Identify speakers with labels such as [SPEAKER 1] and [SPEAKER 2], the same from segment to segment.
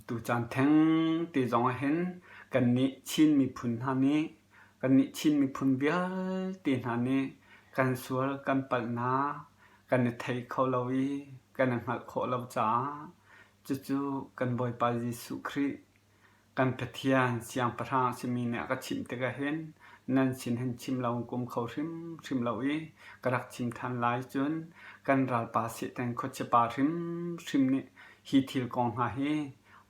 [SPEAKER 1] Tucaan thengte zong ahhin kannih Chin miphun hna nih kannih Chin miphun vialte hna nih kan sual kan palhnak kan i thei kho lo i kan i hngalh khawh lo caah cucu kan Bawipa Jesuh Khrih Kan Pathian Siangpahrang a simi nih a ka chimh tikah hin nan sin hin chim lo in ka um kho hrimhrim lo i ka rak chim ṭhan lai. Cun kan ralpa Satan khuachiapa hrimhrim nih hi thil kong hna hi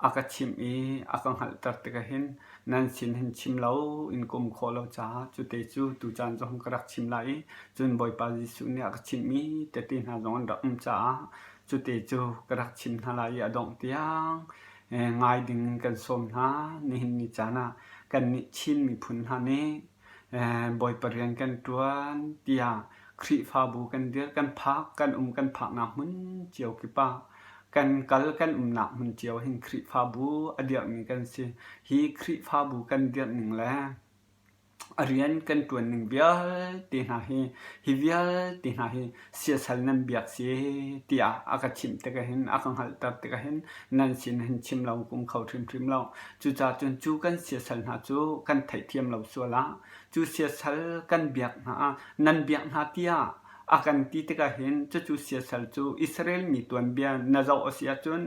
[SPEAKER 1] a ka chimh i a ka hngalhter tikah hin nan sin hin chim lo in ka um khawh lo caah cute cu tucaan zong ka rak chim lai i cun Bawipa Jesuh nih a ka chimhmi tete hna zong an rak um caah cute cu ka rak chim hna lai i a dongh tiang ngai ding in kan sawm hna. Nihin ni caan ah kannih Chin miphun hna nih Bawipa rian kan ṭuan tiah Khrihfabu kan dir, kan phak, kan um kan phaknak hmun cio kip ah kan kal kan umnak hmun cio hin Khrihfabu a dirhmi kan si. Hi Khrihfabu kan dirh ning le A rian kan ṭuan ning vialte hna hi hi vialte hna hi siasal nan biak si tiah a ka chimh tikah hin a ka hngalhter tikah hin nan sin hin chim lo ka um kho hrimhrim lo. Cucaah cun cu kan siasal hna cu kan theihthiam lo sual ah cu siasal kan biak hna ah nan biak hna tiah a kan ti tikah hin cucu siasal cu Israel mi tuanbia na zoh a si ahcun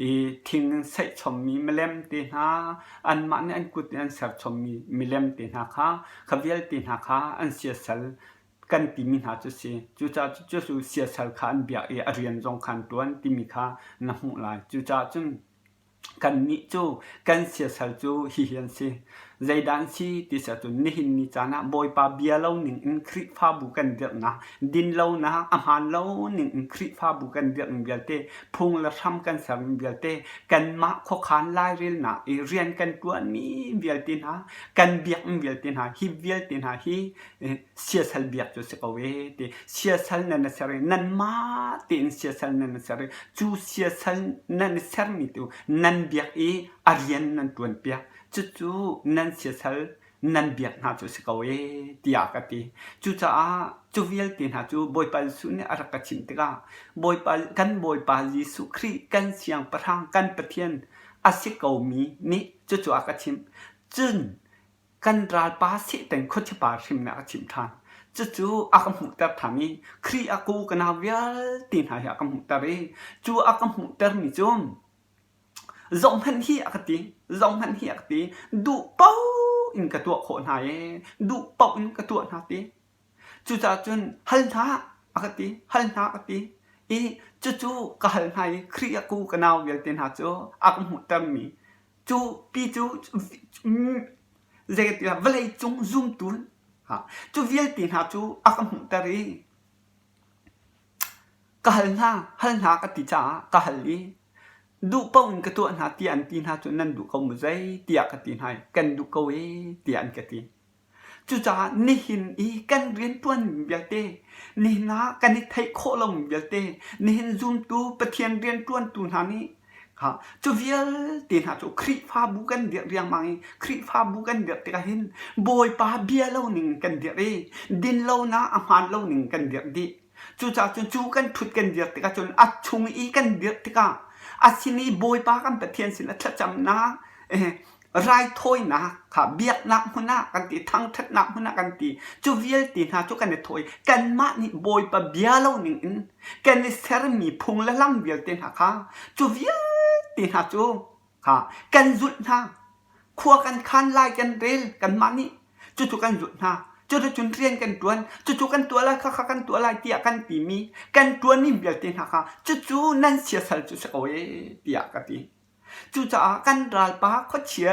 [SPEAKER 1] i thing in saih chommi milem te hna anmah nih an kut in an ser chommi milem te hna kha kha vialte hna kha an siasal kan timi hna cu si. Cucaah cu siasal kha an biak i a rian zong kha an ṭuan timi kha na hmuh lai. Cucaah cun Kannih cu kan siasal cu hihi an si. Zeidah an si ti si ahcun nihin ni caan ah Bawipa bia lo ning in Khrihfabu kan dirhnak, dinlonak, a hmaan lo ning in Khrihfabu kan dirhning vialte, phung le hram kan serning vialte, kanmah khuakhan lairelnak i rian kan ṭuanmi vialte hna, kan biakinn vialte hna, hi vialte hna hi siasal biak cu si ko ee ti siasal nan i ser i nanmah tein siasal nan i ser i cu siasal nan i sermi tu nan biak i a rian nan ṭuan piak cucu nan siasal nan biak hna cu si ko ee tiah ka ti cucaah cu vialte hna cu Bawipa Jesuh nih a rak ka chimh tikah Bawipa kan Bawipa Jesuh Khrih kan Siangpahrang kan Pathian a si komi nih cucu a ka chimh cun Kan ralpa Satan khuachipa hrim nih a ka chimh ṭhan. Cucu a ka hmuhter ṭhan i Khrih a ku ka nau vialte hna hi a ka hmuhter i cu a ka hmuhtermi cu zohhmanh hi a ka ti, zohhmanh hi a ka ti, duh paoh in ka tuah khawh hna ee, duh paoh in ka tuah hna ti. Cucaah cun hal hna a ka ti, hal hna a ka ti i cucu ka hal hna i Khrih a ku ka nau vialte hna cu a ka hmuhtermi Cu pi cu zeitiah vawleicung zumtu cu vialte hna cu a ka hmuhter i ka hal hna, hal hna ka ti caah ka hal i duh paoh in ka tuah hna tiah an ti hna cu nan duh ko maw zei tiah ka ti hna i kan duh ko ee tiah an ka ti. Cucaah nihin i kan rianṭuanmi vialte, nihin ah kan i theih khawh lomi vialte, nihin zumtu Pathian rianṭuantu hna nih cu vialte hna cu Khrihfabu kan dirh riangmang i Khrihfabu kan dirh tikah hin Bawipa bia lo ning kan dirh i dinlonak a hmaan lo ning kan dirh dih. Cucaah cun cu kan ṭhut kan dir tikah cun a chung i kan dirh tikah a sin i Bawipa kan Pathian sin a thlacamnak raithawinak kha biaknak hmun ah kan ti thangṭhatnak hmun ah kan ti cu vialte hna cu kan i thawi kanmah nih Bawipa bia lo ning in kan i sermi phung le lam vialte hna kha cu vialte hna cu kha kan zulh hna khua kan khan lai kan rel kanmah nih cucu kan zulh hna cuticun rian kan ṭuan cucu kan tuah lai khakha kan tuah lai tiah kan timi kan ṭuanmi vialte hna kha cucu nan siasal cu si ko ee tiah ka ti Cucaah kan ralpa khuachia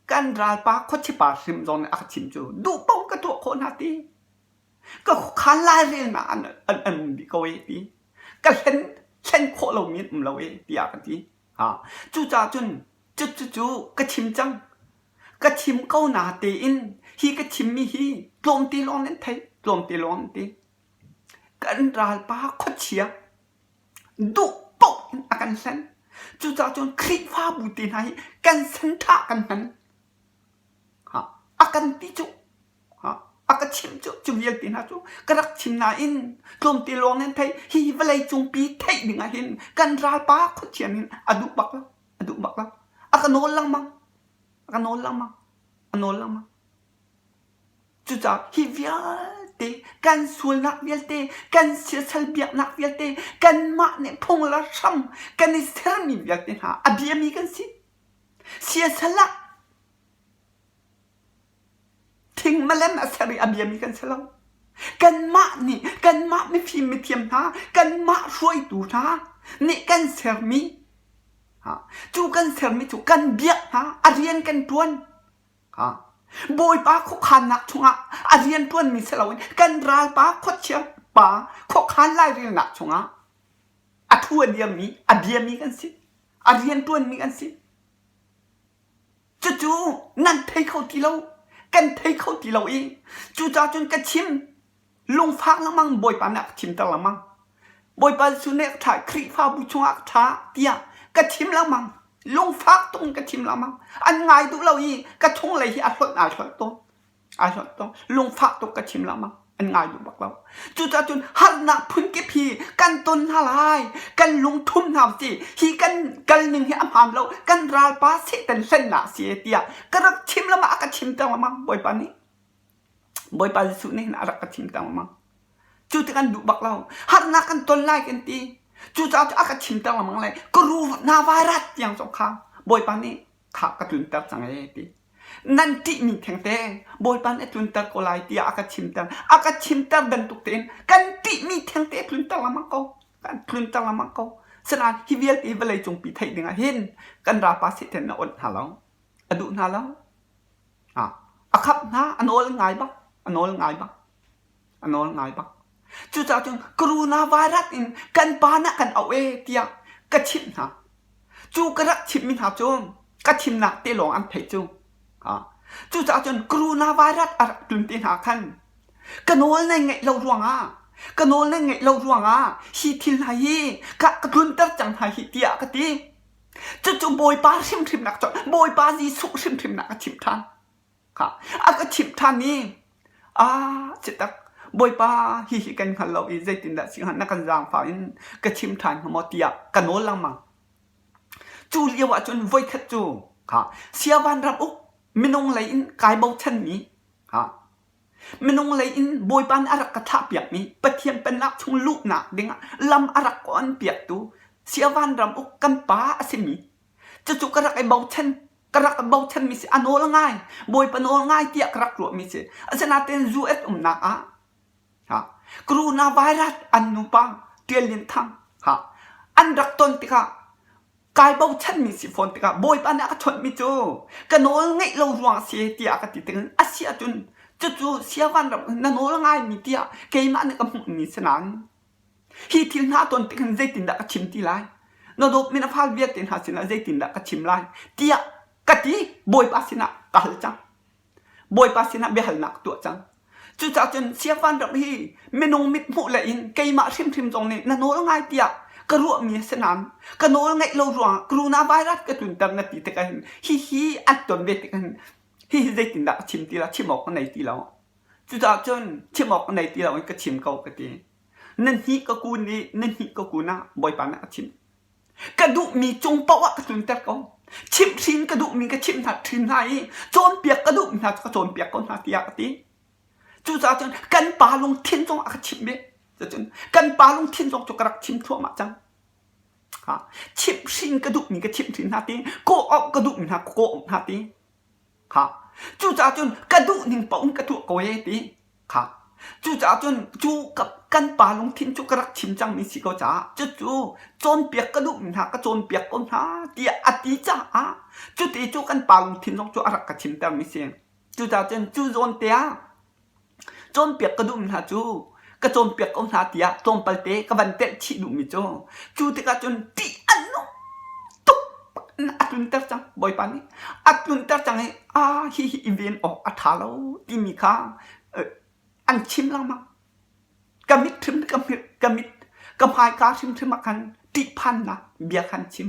[SPEAKER 1] kan ralpa khuachipa hrim zong nih a ka chimh cu duh paoh ka tuah khawh hna ti. Ka khuakhan lairelnak an, an, an um dih ko e ti. Ka hlen, hlen khawh lomi an um lo e tiah ka ti. Ha. Cucaah cun cu cu cu ka chim cang. Ka chim ko na tein hi ka chimmi hi tlawmte lawng nan theih, tlawmte lawng nan ti. Kan ralpa khuachia duh paoh in a kan hlen. Cucaah cun Khrihfabu te hna hi kan senṭha kan hman. Ha, a kan ti cu, ha, a ka chimh cu, cu vialte hna cu ka rak chim nain tlawmte lawng nan theih. Hi vawlei cungpi theih ding ah hin kan ralpa khuathiam hin a duh bak lo. A duh bak lo. A ka nawl lengmang. A ka nawl lengmang. A nawl lengmang. Cucaah hi vialte kan sualnak vialte, kan siasal biaknak vialte, kanmah nih phung le hram kan i sermi vialte hna a biami kan si. Siasal ah thing malem a ser i a biami kan si lo. Kanmah nih kanmah mifim mithiam hna, kanmah hruaitu hna nih kan sermi cu kan sermi cu kan biak hna, a rian kan ṭuan. Bawipa khuakhannak chungah a rianṭuanmi si loin kan ralpa khuachia pa khuakhan lairelnak chungah a thu a dirmi, a biami kan si, a rianṭuanmi kan si. Cucu nan thei kho ti lo, kan thei kho ti lo i cucaah cun ka chim Lungfak lengmang Bawipa nih a ka chimter lengmang. Bawipa Jesuh nih a ka thlah, Khrihfabu chungah a ka thlah tiah ka chim lengmang. Lungfak tuk in ka chim lengmang. An ngai duh lo i ka chunglei hi a hlonh ai hlonh tawn. Ai hlonh tawn. Lungfak tuk ka chim lengmang. An ngai duh bak lo. Cucaah cun harnak phunkip hi kan ton hna lai. Kan lungthum hna usih. Hi kan kalning hi a hmaan lo. Kan ralpa Satan hlennak si tiah ka rak chim lengmang a ka chimter lengmang Bawipa nih. Bawipa Jesuh nih hin a rak ka chim lengmang. Cu ti kan duh bak lo. Harnak kan ton lai kan ti. Cucaah cu a ka chimter lengmang lai. Ka na vairat tiang zong kha Bawipa nih kha ka tlunter cang ee ti. Nan ṭihmi thengte Bawipa nih a tlunter ko lai tiah a ka chimter. A ka chimter bantuk tein kan ṭihmi thengte a tlunter lengmang ko. Kan tlunter lengmang ko. Sinain hi vialte hi vawlei cungpi theih dingah hin kan ralpa Satan a onh hna lo. A duh hna lo. A khap hna, a nawl ngai bak, a nawl ngai bak, a nawl ngai bak. Cucaah cun coronavirus in kan pa nah kan auh ee tiah ka chimh hna. Cu ka rak chimhmi hna cu ka chimnak te lawng an theih cu. Cucaah cun coronavirus a rak tlun te hna khan ka nawl nan ngaih lo ruangah ka nawl nan ngaih lo ruangah hi thil hna hi ka ka tlunter cang hna hi tiah ka ti. Cucu Bawipa hrimhrim nak cun Bawipa Jesuh hrimhrim nak a chimh ṭhan. Kha a ka chimh ṭhan i ah chitak Bawipa hihi kan hngal lo i zeitindah si hnga na kan zaangfah in ka chim ṭhan hnga maw tiah ka nawl lengmang. Cu lio ah cun voikhat cu kha Siavan ram uk minung lei in kai bochanmi kha Minung lei in Bawipa nih a rak ka thlahpiakmi Pathian Pennak chung luhnak dingah lam a rak ka onpiaktu Siavan ram uk kan pa a simi cucu ka rak i bochan ka rak i bochanmi si a nawl ngai Bawipa nawl ngai tiah ka rak ruahmi si asinain US umnak ah ha coronavirus an nupa Tial Lian Thang ha an rak ton tikah kai bochanmi si fawn tikah Bawipa nih a ka chawnhmi cu ka nawl ngeih lo ruang a si tiah a ka ti tikhin a si ahcun cucu siavan ram na nawl ngaimi tiah keimah nih ka hmuhmi si nain hi thil hna ton tikhin zeitindah ka chim ti lai na dawtmi na fal vialte hna sinah zeitindah ka chim lai tiah ka ti Bawipa sinah ka hal cang Bawipa sinah biahalnak tuah cang. Cucaah cun siavan ram hi minung mithmuh le in keimah hrimhrim zong nih na nawl ngai tiah ka ruahmi a si nain ka nawl ngeih lo ruangah coronavirus ka tlunter na ti tikah hin hihi an ton ve tikah hin hihi zeitindah ka chim ti lo chim awk ka nei ti lo. Cucaah cun chim awk ka nei ti lo in ka chim ko ka ti. Na hni ka kun i na hni ka kun ah Bawipa nih a chim. Ka duhmi cung paoh ah ka tlunter ko. Chimhhrin ka duhmi ka chimh hna ṭhin hna i cawnpiak ka duhmi hna cu ka cawnpiak ko hna tiah a ti. Cucaah cun kan pa lungthin zong a ka chimh ve. Cucun kan pa lungthin zong cu ka rak chim thluahmah cang. Ha, chimhhrin ka duhmi ka chimhhrin hna ti, kawh-auh ka duhmi hna ka kawh-auh hna ti. Kha. Cucaah cun ka duhning paoh in ka tuah ko ee ti. Kha. Cucaah cun cu kan pa lungthin cu ka rak chim cangmi si ko caah cucu cawnpiak ka duhmi hna ka cawnpiak ko hna tiah a ti caah cuti cu kan pa lungthin zong cu a rak ka chimtermi si. Cucaah cun cu zawn te ah Cawnpiak ka duhmi hna cu ka cawnpiak ko hna tiah tlawmpal te ka van telh chih duhmi cu cu tikah cun ṭih a nung tuk in a tlunter cang Bawipa nih a tlunter cang i ah hihi i ven awk a ṭha lo timi kha an chim lengmang. Ka mit hrim ka mit ka mit ka hmaika hrimhrim ah khan ṭihphannak bia kha an chim.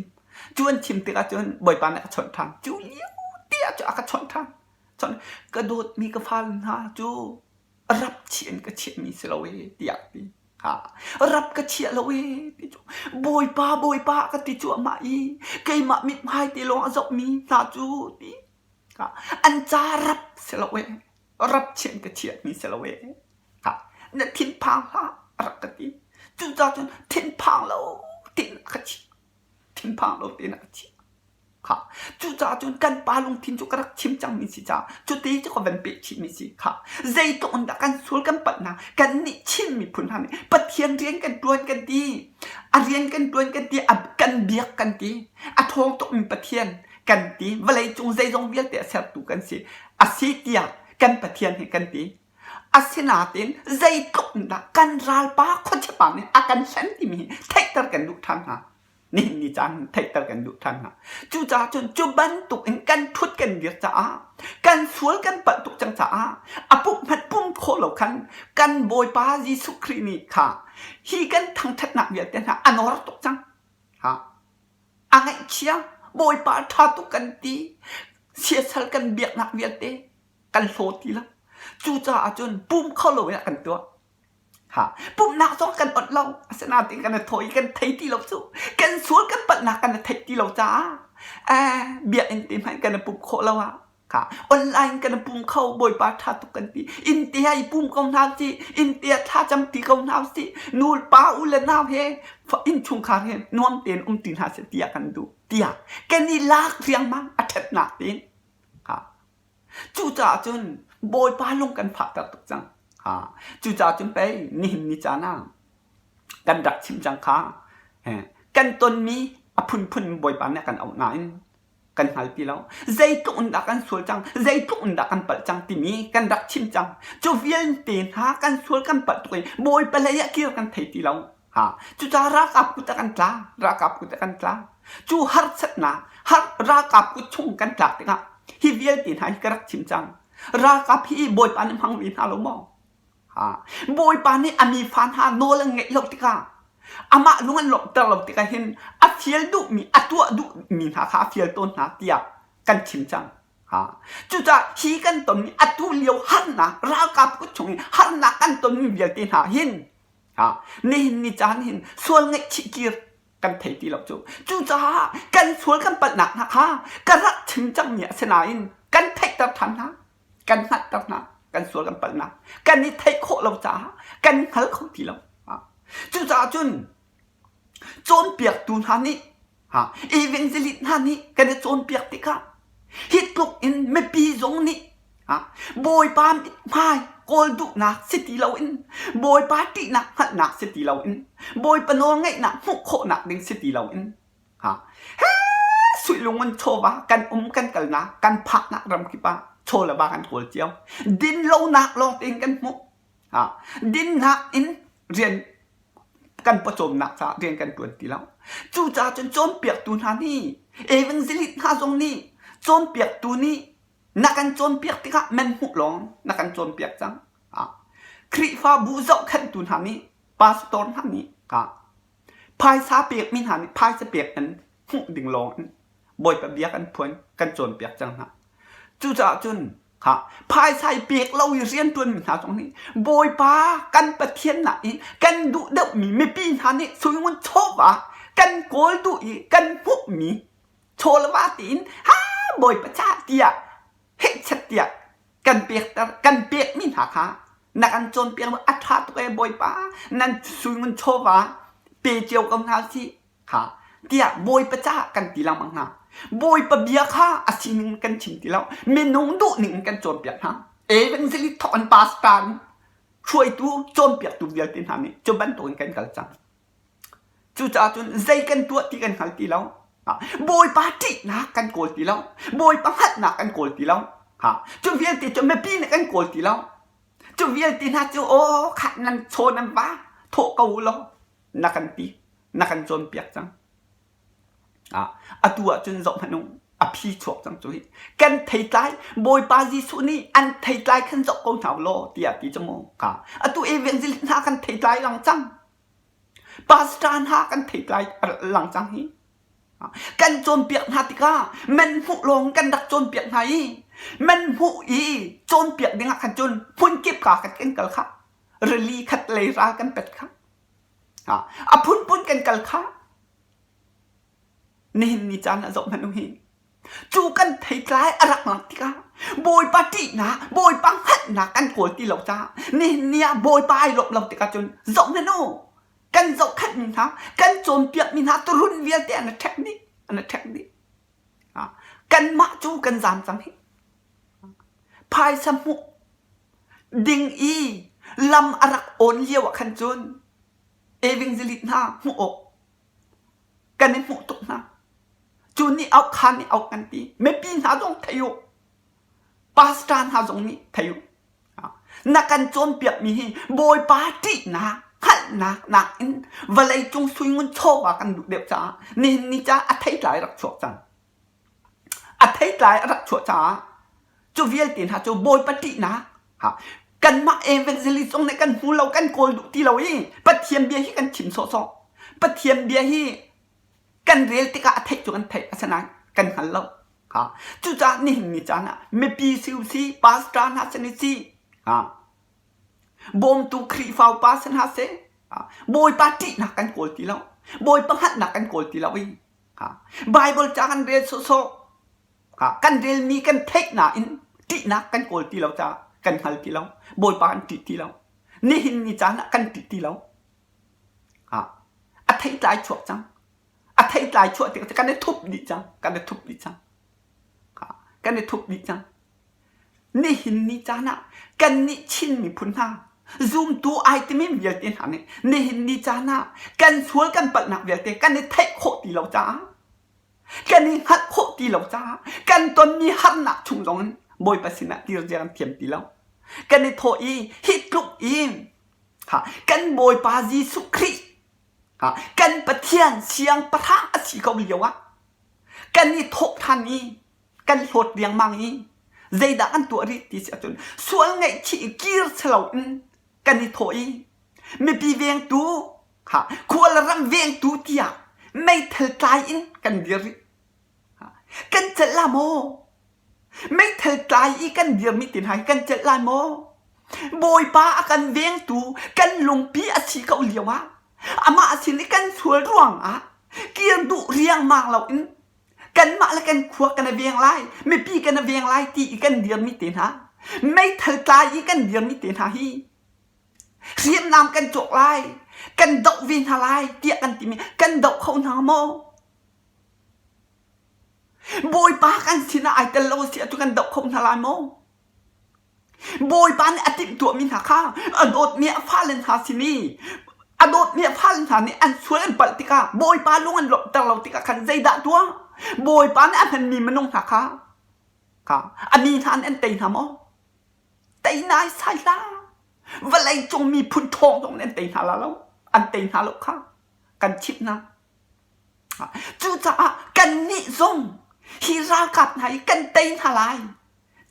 [SPEAKER 1] Cu an chim tikah cun Bawipa nih a ka chawnh ṭhan. Cu lio te ah cun a ka chawnh ṭhan. Cun ka dawtmi ka fale hna cu rap chih in ka chiahmi si lo ee tiah a ti. Ha rap ka chia lo ee ti cu Bawipa Bawipa ka ti cuahmah i keimah mithmai te lawng a zohmi hna cu ti ha an ca rap si lo ee rap chian ka chiahmi si lo ee ha na thinphang hlah a rak ka ti cucaah cun thinphang lo tiin a ka chiah thinphang lo tiin a ka chiah Kha cucaah cun kan pa lungthin cu ka rak chim cangmi si caah cuti cu ka van peh chihmi si kha zeitluk in dah kan sual kan palhnak kannih Chin miphun hna nih Pathian rian kan ṭuan kan ti a rian kan ṭuan kan ti a kan biak kan ti a ṭhawng tukmi Pathian kan ti vawleicung zeizong vialte a sertu kan si a si tiah kan Pathian hi kan ti asinain zeitluk in dah kan ralpa khuachiapa nih a kan hlen timi hi theihter kan duh ṭhan hna nihin ni caan theihter kan duh ṭhan hna. Cucaah cun cu bantuk in kan ṭhut kan dir caah kan sual kan palh tuk cang caah a pumh hmanh pum khawh lo khan kan Bawipa Jesuh Khrih nih kha hi kan thangṭhatnak vialte hna a nawr tuk cang. Ha a ngaihchia Bawipa ṭha tuk kan ti siasal kan biaknak vialte kan hlaw ti lo. Cucaah cun pum kho lo in a kan tuah. Ha, pumhnak zong kan ot lo. Asinain kan i thawh i kan thei ti lo cu. Kan sual kan palhnak kan i theih ti lo caah eh, biakinn te hmanh kan i pumh khawh lo ah kha online kan i pum kho bawipa ṭha tuk kan ti inn te ah i pum ko hna usih inn te ah thlacam ti ko hna usih nu pa u le nau he innchungkhar he nuam tein um ti hna seh tiah kan duh tiah kan i lak riangmang a ṭhatnak tein ha Cucaah cun Bawipa lung kan fahter tuk cang. Ha. Cucaah cun pei nihin ni caan ah kan rak chim cang kha. Kan tonmi a phunphun Bawipa nih a kan auh nain kan hngal ti lo. Zeitluk in dah kan sual cang, zeitluk in dah kan palh cang timi kan rak chim cang. Cu vialte hna kan sual kan palh tuk i Bawipa lei ah kir kan thei ti lo. Ha, cucaah ralkap kut ah kan tla, ralkap kut ah kan tla. Cu harsatnak, har, ralkap kut chung kan tlak tikah hi vialte hna hi ka rak chim cang. Ralkap hi Bawipa nih hmang ve hna lo maw? Ha, Bawipa nih a mi fa hna nawl an ngeih lo tikah amah lung an lawmhter lo tikah hin a fial duhmi, a tuah duhmi hna kha a fial tawn hna tiah kan chim cang. Ha, cucaah hi kan tonmi atu lio harnak, ralkap kut chung i harnak kan tonmi vialte hna hin Ha, nihin ni caan hin sual ngaihchih kir kan thei ti lo cu. Cucaah kan sual kan palhnak hna kha ka rak chim cangmi a si nain kan theihter ṭhan hna, kan hngalhter hna, kan sual kan palhnak kan i theih khawh lo caah kan hngal kho ti lo. Cucaah cun cawnpiaktu hna nih ha, evangelist hna nih kan i cawnpiak tikah hi tluk in mipi zong nih ha, Bawipa mithmai kawl duhnak si ti loin Bawipa ṭihnak hngalhnak si ti loin Bawipa nawlngaihnak hmuh khawhnak ding si ti loin ha, he suilung in chawva kan um kan kalnak kan phaknak ram kip ah chaw le va kan kawl cio din lonak lawng tein kan hmuh ha, dinnak in rian kan pawcawmnak caah rian kan ṭuan ti lo. Cucaah cun cawnpiaktu hna nih evangelist hna zong nih cawnpiaktu nih na kan cawnpiak tikah men hmuh lawng na kan cawnpiak cang. Khrihfabu zohkhenhtu hna nih pastor hna nih phaisa pekmi hna nih phaisa pek in hmuh ding lawng in Bawipa bia kan phuan kan cawnpiak cang hna. Cucaah cun kha phaisa i pek lo i rianṭuanmi hna zong nih Bawipa kan Pathian nak i kan duh deuhmi mipi hna nih suingun chawva kan kawl duh i kan hmuhmi chawlva tiin ha Bawipa ca tiah hehchet tiah kan pekter kan pekmi hna kha na kan cawnpiak a ṭha tuk ee Bawipa nan suingun chawva pe cio ko hna usih kha tiah Bawipa caah kan ti lengmang hna. Bawipa bia kha a sining kan chim ti lo. Minung duhning in kan cawnpiak hna. Evangelist thawk in pastor in hruaitu cawnpiaktu vialte hna nih cu bantukin kan kal cang. Cucaah cun zei kan tuah ti kan hngal ti lo. Bawipa ṭihnak kan kawl ti lo. Bawipa hngalhnak kan kawl ti lo. Cu vialte cu mipi nih kan kawl ti lo. Cu vialte hna cu aw kha nan chaw nan va thawh ko u law na kan ti na kan cawnpiak cang. Ah, atu ahcun zoh hmanh u, a phi chuak cang cu hi. Kan theitlai, Bawipa Jesuh nih an theitlai khan zoh ko hna u law tiah ti cu mu. Ka atu evangelist hna kan theitlai lang cang. Pastor hna kan theitlai lang cang hi. Kan cawnpiak hna tikah man hmuh lawng kan rak cawnpiak hna i man hmuh i cawnpiak dingah khan cun hmunkip ka kan kal kha rili khat lei ral kan pet kha. A phunphun kan kal kha. Nihin ni caan ah zoh hmanh u hi. Cu kan theitlai a rak langh tikah Bawipa ṭihnak, Bawipa hngalhnak kan kawl ti lo caah nihin ni ah Bawipa ai lawmh lo tikah cun zoh hmanh u. Kan zohkhenhmi hna, kan cawnpiakmi hna turun vialte an i ṭhek dih, an i ṭhek dih. Kanmah cu kan zaam cang hih. Phaisa hmuh ding i lam a rak awn lio ah khan cun evangelist hna hmuh awk kan i hmuh tuk hna. Cu nih auh kha nih auh kan ti. Mipi hna zong thei u. Pastor hna zong nih thei u. Na kan cawnpiakmi hi Bawipa ṭihnak, hngalhnak nakin vawleicung suingun chawva kan duh deuh caah nihin ni caah a theitlai rak chuak cang. A theitlai a rak chuah caah cu vialte hna cu Bawipa ṭihnak kanmah evangelist zong nih kan hmu lo kan kawl duh ti lo i Pathian bia hi kan chim sawhsawh. Pathian bia hi kan rel tikah a theih cu kan theih asinain kan hngal lo. Cucaah nihin ni caan ah mipi si usih, pastor hna sin usih, bawmtu Khrihfa upa sin hna seh, Bawipa ṭihnak kan kawl ti lo, Bawipa hngalhnak kan kawl ti lo i Baibal ca kan rel sawhsawh, kan relmi kan theih nain ṭihnak kan kawl ti lo caah kan hngal ti lo, Bawipa kan ṭih ti lo. Nihin ni caan ah kan ṭih ti lo. A theitlai chuak cang. A theitlai chuah tikah kan i thup dih cang. Kan i thup dih cang. Kan i thup dih cang. Nihin ni caan ah kannih Chin miphun hna zumtu ai timi vialte hna nih nihin ni caan ah kan sual kan palhnak vialte kan i theih khawh ti lo caah kan i hngalh khawh ti lo caah kan tonmi harnak chung zong in Bawipa sinah kir zia kan thiam ti lo. Kan i thawh i hi tluk in kan Bawipa Jesuh Khrih kan Pathian siangpahrang a si ko lio ah kan i thawh ṭhan i kan hlawt riangmang i zeidah kan tuah rih ti si ahcun sual ngaihchih i kir si loin kan i thawh i mipi vengtu kha khua le ram vengtu tiah meithal tlai in kan dir rih. Kan celh la maw? Meithal tlai i kan dirmi ti hna hi kan celh lai maw? Bawipa a kan vengtu kan lungpi a si ko lio ah amah sin i kan sual ruangah kir duh riangmang loin kanmah le kan khua kan i veng lai, mipi kan i veng lai ti i kan dirmi te hna, meithal tlai i kan dirmi te hna hi hriamnam kan cawk lai, kan doh ve hna lai tiah kan timi kan doh kho hna maw? Bawipa kan sinah ai tel lo si ahcun kan doh kho hna lai maw? Bawipa nih a timhtuahmi hna kha a dawtmi a fale hna sin i a dawtmi a fale hna nih an sual an palh tikah Bawipa lung an lawmhter lo tikah khan zeidah tuah? Bawipa nih a hmanmi minung hna kha kha a mi hna nih an tei hna maw? Tei naisai hlah. Vawleicung miphun ṭhawng zong nih an tei hna la lo. An tei hna lo kha kan chimh hna. Cucaah kannih zong hi ralkap hna hi kan tei hna lai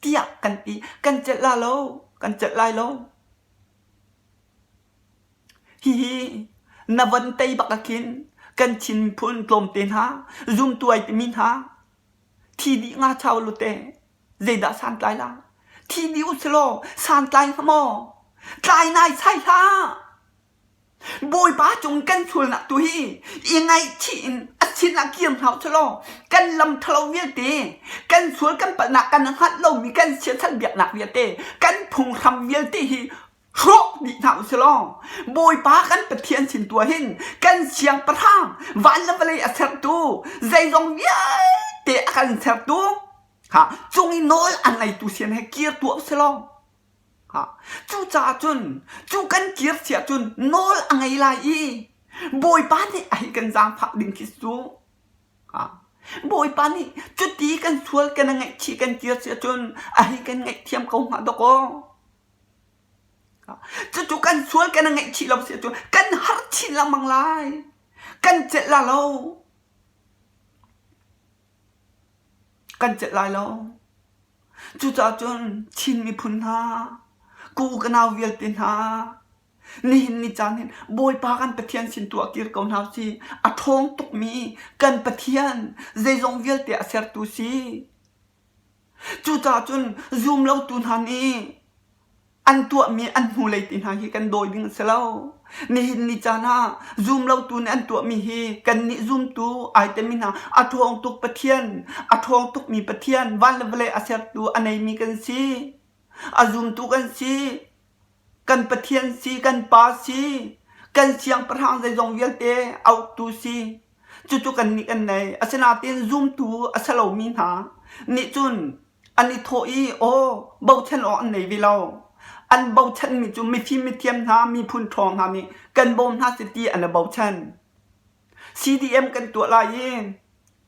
[SPEAKER 1] tiah kan ti. Kan celh la lo, kan celh lai lo. Hihi na von tei bak ah khin kan Chin miphun tlawmte hna, zumtu ai timi hna, thi dih nga chau lu te, zeidah santlai la? Thi dih usilaw santlai hnga maw? Tlai naisai hlah! Bawipa cung kan sualnak tu hi i ngaihchih in a sinah kir hna u law kan lam ṭhalo vialte kan sual kan palhnak kan hngalh lomi kan siasal biaknak vialte kan phunghram vialte hi hrawk dih hna u law Bawipa kan Pathian sin tu ah hin kan siangpahrang van le vawlei a sertu zeizong vialte a kan sertu ha cung i nawl a ngeitu sin he kir tuah u law Cucaah cun cu kan kir si ahcun nawl a ngei lai i Bawipa nih a hei kan zaangfah ding khi cu. Bawipa nih cuti kan sual kan i ngaihchih kan kir si ahcun a hei kan ngaihthiam ko hnga dawkaw. Cucu kan sual kan i ngaihchih lo si ahcun kan har chin lengmang lai. Kan celh la lo. Kan celh lai lo. Cucaah cun Chin miphun hna, ka u ka nau vialte hna, nihin ni caan hin Bawipa kan Pathian sin tu ah kir ko hna usih. A ṭhawng tukmi kan Pathian zeizong vialte a sertu si. Cucaah cun zumlotu hna nih an tuahmi an hnulei te hna hi kan dawi ding a si lo. Nihin ni caan ah zumlotu nih an tuahmi hi kannih zumtu ai temi hna a ṭhawng tuk Pathian, a ṭhawng tukmi Pathian, van le vawlei a sertu a neimi kan si. A zumtu kan si. Kan Pathian si, kan Pa si, kan siangpahrang zeizong vialte a uktu si. Cucu kannih kan nei. Asinain zumtu a si lomi hna nih cun an i thawh i aw bochan awk an nei ve lo. An bochanmi cu mifim mithiam hna, miphun ṭhawng hna nih kan bawm hna si ti an i bochan. CDM kan tuah lai i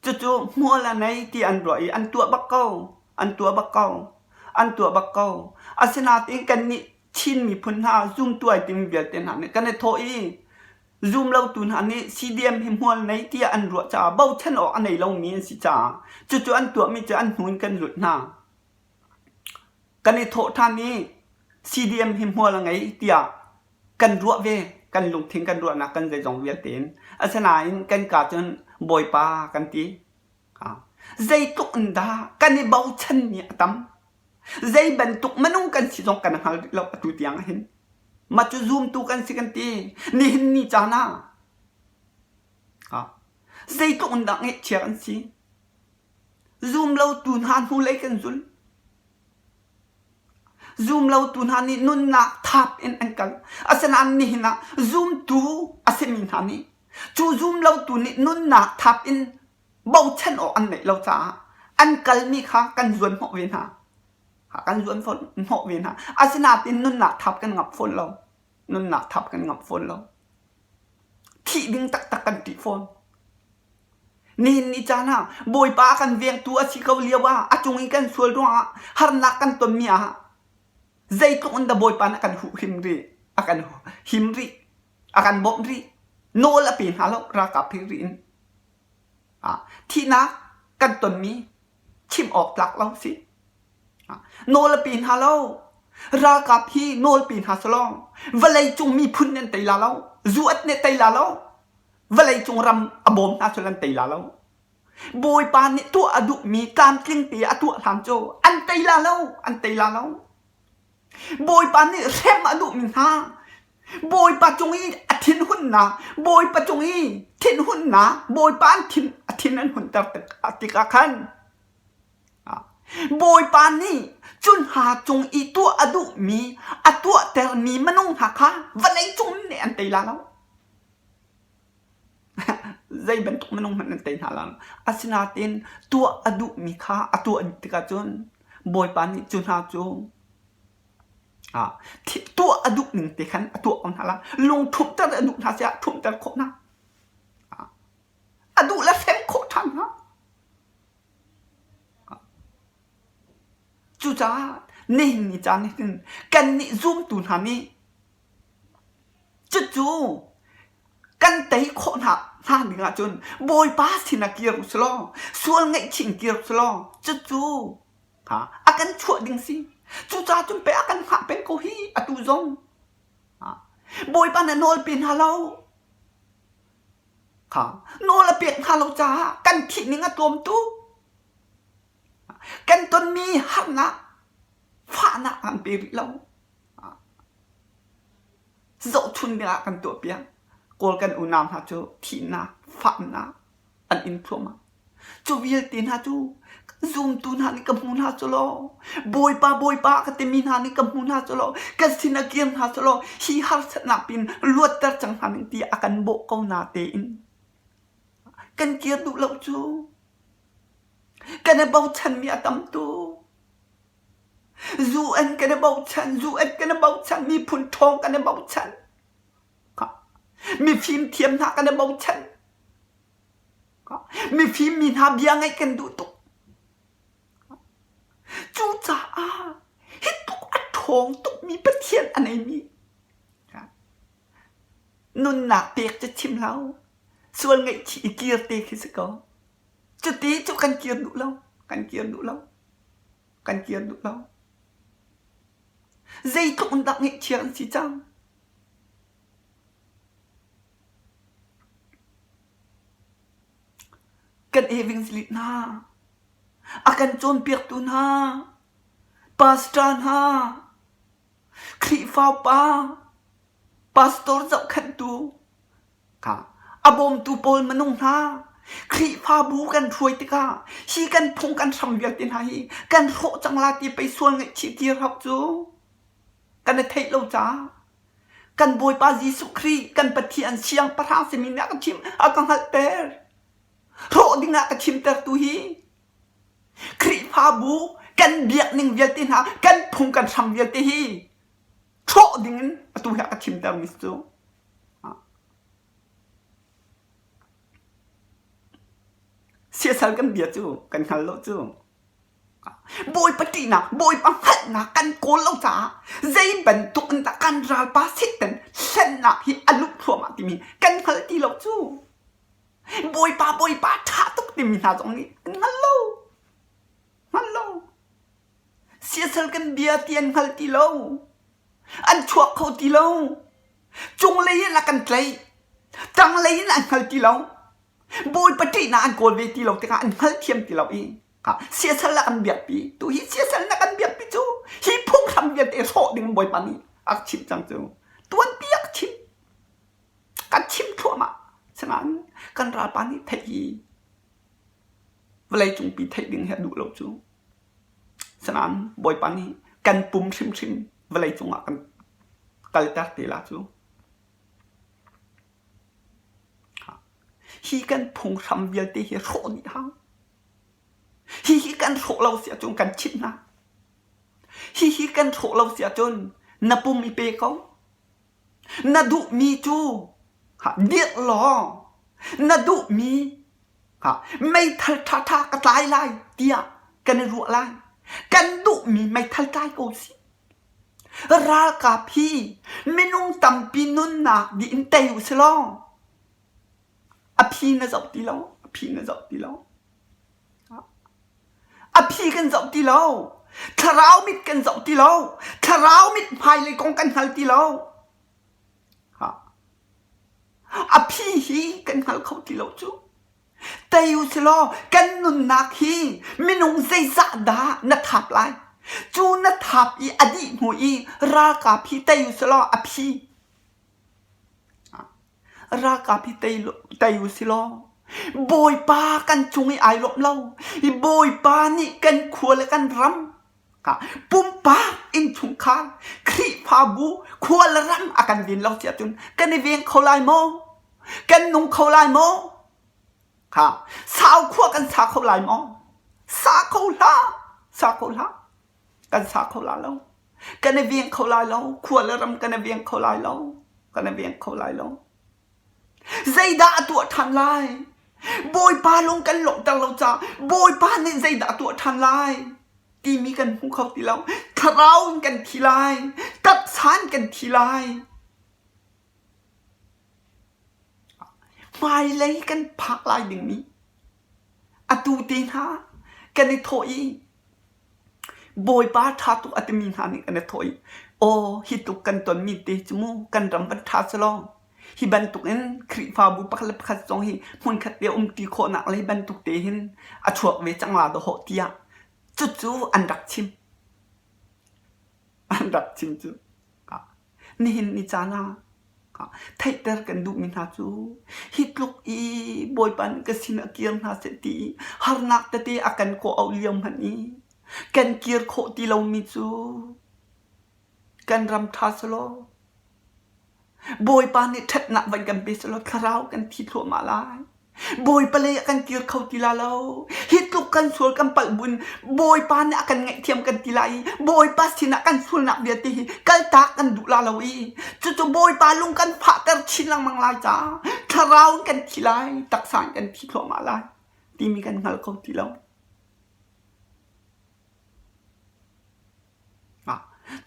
[SPEAKER 1] cucu hmual a nei ti an ruah i an tuah bak ko. An tuah bak ko. An tuah bak ko. Asinain kannih Chin miphun hna zumtu ai timi vialte hna nih kan i thawh i Zumlotu hna nih CDM hi hmual nei tiah an ruah caah bochan awk a nei lomi an si caah cucu an tuahmi cu an hnu in kan lut hna. Kan i thawh ṭhan i CDM hi hmual a ngei tiah kan ruah ve. Kan lungthin kan ruahnak kan zeizong vialte in. Asinain kan ka cun Bawipa kan ti. Zeitluk in dah kan i bochanmi a tam. Zei bantuk minung kan si zong kan hngal rih lo atu tiang ah hin. Mah cu zumtu kan si kan ti. Nihin ni caan ah zeitluk in dah ngaihchia kan si. Zumlotu hna hnulei kan zul. Zumlotu hna nih nunnak thap in an kal. Asinain nihin ah zumtu a simi hna nih cu zumlotu nih nunnak thap in bochan awk an neih lo caah an kalmi kha kan zuan hnawh ve hna. Kan zuan hnawh ve hna. Asinain nunnak thap kan ngap fawn lo. Nunnak thap kan ngap fawn lo. Thih ding taktak kan ṭih fawn. Nihin ni caan ah Bawipa a kan vengtu a si ko lio ah a cung i kan sual ruangah harnak kan tonmi ah zeitluk in dah Bawipa nih a kan huhhim rih, a kan him rih, a kan bawmh rih. Nawl a pe hna lo ralkap he rih in. Thihnak kan tonmi chim awk tlak lo si. Nawl a pe hna lo. Ralkap hi nawl pe hna selaw vawleicung miphun nih an tei la lo. Zuat nih tei la lo. Vawleicung ram a bawm hna cu an tei la lo. Bawipa nih tuah a duhmi tlamtling te a tuah hlan cu an tei la lo. An tei la lo. Bawipa nih hrem a duhmi hna Bawipa cung i a thinhunnak, Bawipa cung i thinhunnak, Bawipa an thin a thin an hunter tikah khan Bawipa nih cu hna cung i tuah a duhmi a tuahtermi minung hna kha vawlei cung nih an tei la lo. Zei bantuk minung hmanh an tei hna la lo. Asinain tuah a duhmi kha a tuah tikah cun Bawipa nih cu hna cu Tuah a duh ning te khan a tuah ko hna lai. Lung ṭhumhter a duh hna siah ṭhumhter khawh hna. A duh le hrem khawh ṭhan hna. Cucaah nihin ni caan hin kannih zumtu hna nih cucu kan tei khawh hna hna ding ahcun Bawipa sinah kir u sih law, sual ngaihchih in kir u sih law cucu A kan chuah ding si. Cucaah cun pei a kan hngah peng ko hi atu zong. Bawipa na nawl pe hna lo. Kha nawl a pek hna lo caah kan thih ning a tlawm tuk. Kan tonmi harnak, fahnak an pe rih lo. Zohchun dingah kan tuahpiak. Kawl kan unau hna cu thihnak, fahnak an in thluahmah. Cu vialte hna cu zumtu hna nih ka hmu hna cu law Bawipa Bawipa ka timi hna nih ka hmu hna cu law ka sin a kir hna cu law hi harsatnak pin luatter cang hna ning ti a kan bawh ko na tein kan kir duh lo cu kan i bochanmi a tam tuk zu an kan i bochan zu an kan i bochan miphun ṭhawng kan i bochan mifim thiam hna kan i bochan Mifim mi hna bia ngaih kan duh tuk. Cucaah hi tluk a ṭhawng tukmi Pathian a neimi nunnak pek cu chim hlah u. Sual ngaihchih i kir te khi si ko. Cuti cu kan kir duh lo. Kan kir duh lo. Kan kir duh lo. Zeitluk in dah ngaihchia an si cang. Kan evangelist hna, a kan cawnpiaktu hna, pastor hna, Khrihfa upa, Pastor zohkhenhtu kha a bawmtu pawl minung hna Khrihfabu kan hruai tikah hi kan phung kan hram vialte hna hi kan hrawh cang la ti pei sual ngaihchih dir hau cu kan i theih lo caah kan Bawipa Jesuh Khrih kan Pathian siangpahrang simi nih a ka chim a ka hngalhter. Hrawh dingah ka chimtertu hi Khrihfabu kan biak ning vialte hna kan phung kan hram vialte hi hrawh dingin atu hi a ka chimtermi cu. Siasal kan bia cu kan hngal lo cu. Bawipa ṭihnak, Bawipa hngalhnak kan kawl lo caah zei bantuk in dah kan ralpa Satan hlennak hi a luh thluahmah timi kan hngal ti lo cu. Bawipa, Bawipa ṭha tuk timi hna zong nih an hngal lo. Hngal lo. Siasal kan bia ti an hngal ti lo. An chuak kho ti lo. Cunglei in a kan tlaih. Tanglei in an hngal ti lo. Bawipa ṭihnak an kawl ve ti lo tikah an hngalthiam ti lo i siasal a kan biakpi. Tu hi siasal na kan biakpi cu hi phunghram vialte hrawh ding Bawipa nih a chimh cang cu. Tuanpi a chim. Kan chim thluahmah. Sinain kan ralpa nih theih hi vawleicungpi theih ding hi a duh lo cu. Sinain Bawipa nih kan pum hrimhrim vawleicung ah kan kalter te la cu. Hi kan phunghram vialte hi hrawh dih hau. Hihi kan hrawh lo si ahcun kan chimh hna. Hihi kan hrawh lo si ahcun na pum i pe ko. Na duhmi cu dirh law na duhmi meithal ṭhaṭha ka tlai lai tiah kan i ruah lai. Kan duhmi meithal tlai ko sih. Ralkap hi minung tampi nunnak dih in tei u sih law a phi na zoh ti lo, a phi na zoh ti lo. A phi kan zoh ti lo. Thlarau mit kan zoh ti lo. Thlarau mit hmailei kong kan hngal ti lo. A phi hi kan hngal kho ti lo cu. Tei u si law kan nunnak hi minung zeizah dah na thap lai? Cu na thap i a dih hnu i ralkap hi tei u si law a phi. Ralkap hi tei, tei u si law Bawipa kan cung i ai lawmh lo. I Bawipa nih kan khua le kan ram pumpak innchungkhar Khrihfabu khua le ram a kan ven lo si ahcun kan i veng kho lai maw? Kan nung kho lai maw? Ha, sau khua kan sa kho lai maw? Sa kho hlah, sa kho hlah. Kan sa kho lai lo. Kan i veng kho lai lo. Khua le ram kan i veng kho lai lo. Kan i veng kho lai lo. Zeidah a tuah ṭhan lai? Bawipa lung kan lawmhter lo caah Bawipa nih zeidah a tuah ṭhan lai? Timi kan hmu kho ti lo. Thlarau in kan thi lai. Taksa in kan thi lai. Hmailei kan phak lai dingmi atu te hna kan i thawh i Bawipa ṭha tuk a timi hna nih kan i thawh i aw hi tluk kan tonmi te cu mu kan ram van ṭha selaw hi bantukin Khrihfabu pakhat le pakhat zong hi hmunkhat te umṭi khawhnak le hi bantuk te hin a chuak ve cang la dawh tiah cucu an rak chim. An rak chim cu. Nihin ni caan ah theihter kan duhmi hna cu hi tluk i Bawipa nih ka sin ah kir hna seh ti i harnak tete a kan kawh-auh lio hmanh i kan kir khawh ti lomi cu kan ram ṭha selaw Bawipa nih ṭhatnak van kan pe selaw thlarau kan thi thluahmah lai. Bawipa lei ah kan kir kho ti la lo. Hi tluk kan sual kan palh buin Bawipa nih a kan ngaihthiam kan ti lai i Bawipa sinah kan sualnak vialte hi kaltak kan duh la lo i cucu Bawipa lung kan fahter chin lengmang lai caah thlarau in kan thi lai, taksa in kan thi thluahmah lai timi kan hngal kho ti lo.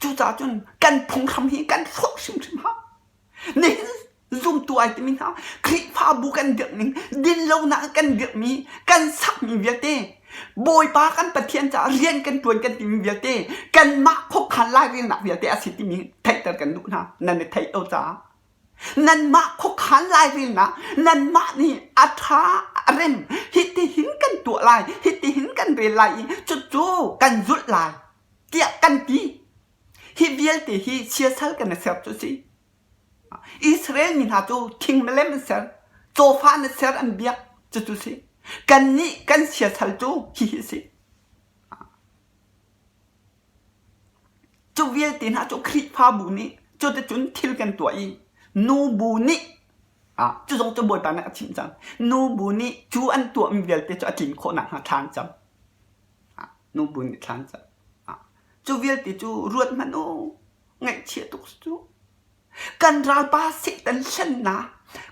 [SPEAKER 1] Cucaah cun kan phunghram hi kan hrawh hrimhrim hau. Nihin zumtu ai timi hna Khrihfabu kan dirh ning dinlonak kan dirhmi kan sakmi vialte Bawipa kan Pathian caah rian kan ṭuan kan timi vialte kanmah khuakhan lairelnak vialte a si timi theihter kan duh hna nan i theih lo caah nanmah khuakhan lairelnak nanmah nih a ṭha a rem hitihin kan tuah lai hitihin kan rel lai i cucu kan zulh lai tiah kan ti hi vialte hi siasal kan i ser cu si. Israel mi hna cu thing milem an ser, cawfa an ser an biak cucu si. Kannih kan siasal cu hihi a si. Cu vialte hna cu Khrihfabu nih cuticun thil kan tuah i nubu nih cu zong cu Bawipa nih a chimh cang. Nubu nih cu an tuahmi vialte cu a tlin khawh nakhnga thla an cam. Nubu nih thla an cam. Cu vialte cu ruat hmanh u. Ngaihchia tuk cu. Kan ralpa Satan hlennak,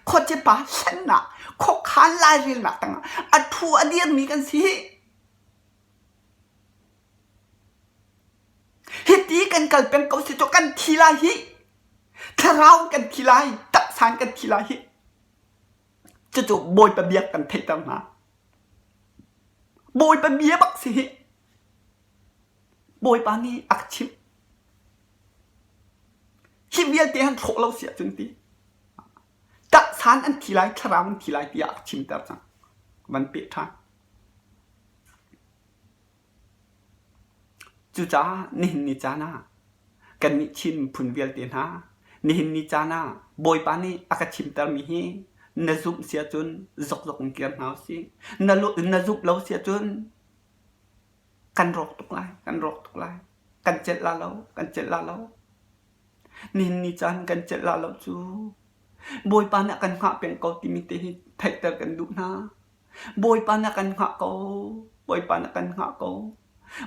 [SPEAKER 1] khuacipa hlennak, khuakhan lairelnak tangah a ṭhu a dirmi kan si. Hiti kan kal peng ko si cu kan thi lai hi. Thlarau kan thi lai, taksa in kan thi lai hi. Cucu Bawipa bia kan theihter hna. Bawipa bia bak si hi. Bawipa nih a ka chimh. Hi vialte han hrawh lo si ahcun ti. Taksa in an thi lai, thlarau an thi lai tiah a ka chimter cang. Van peh ṭhan. Cucaah nihin ni caan ah kannih Chin miphun vialte hna nihin ni caan ah Bawipa nih a ka chimtermi hi na zumh si ahcun zokzok in kir hna usih. Na zumh lo si ahcun kan rawk tuk lai, kan rawk tuk lai. Kan celh la lo, kan celh la lo. Nihin ni caan kan celh la lo cu Bawipa nih a kan hngah peng ko timi te hi theihter kan duh hna. Bawipa na kan hngah ko, Bawipa na kan hngah ko.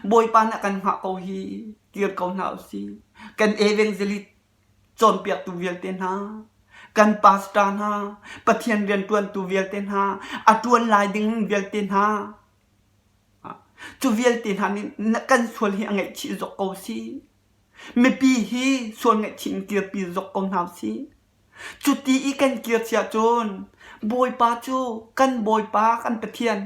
[SPEAKER 1] Bawipa na kan hngah ko hi kir ko hna usih. Kan evangelist cawnpiaktu vialte hna, kan pastor hna, Pathian rianṭuantu vialte hna, a ṭuan lai ding vialte hna, cu vialte hna nih kan sual hi a ngaihchih zok ko si. Mipi hi sual ngaihchih in kirpi zok ko hna usih. Cuti i kan kir si ahcun Bawipa cu kan Bawipa kan Pathian,